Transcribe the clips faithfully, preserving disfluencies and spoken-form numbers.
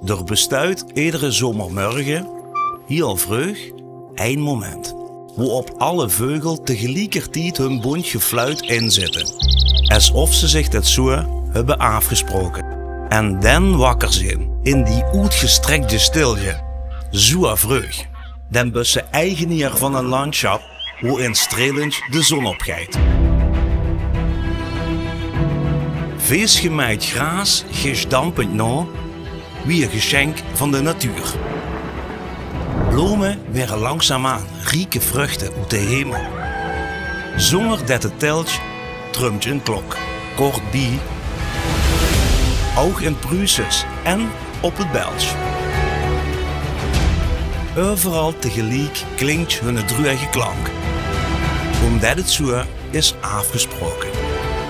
D'r bestuit edere zomermörge, hiel vreug, ein moment, wo-op alle veugel tegeliekertied hun bónt gefluit inzitte, es of ze zich det zoe höbbe aafgesproke. En den wakker zeen in die oetgestrekde stilde, zoe vreug. Den bös se eigenaer van ein landsjap wo-in strelend de zon opgeit. Vees gemaaid graas gis dampend nao, wie e gesjenk van de natuur. Blome waere langzaamaan rieke vruchte oet de hemel. Zónger det 't tèltj, trumtj ein klok. Kortbie, ouch in Pruuses en op 't Belsj. Euveral tegeliek klinkj hunne druuege klank, ómdet 't zoe is aafgesproke.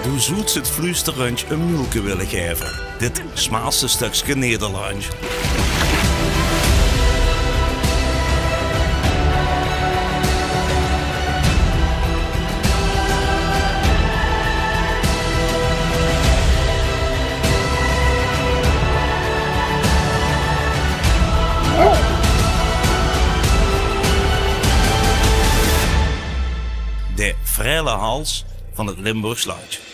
Doe zóls 't fluusterendj e muulke wille gaeve, dit smaalste stökske Nederlandj. De fraele hals van 't Limburgs landj.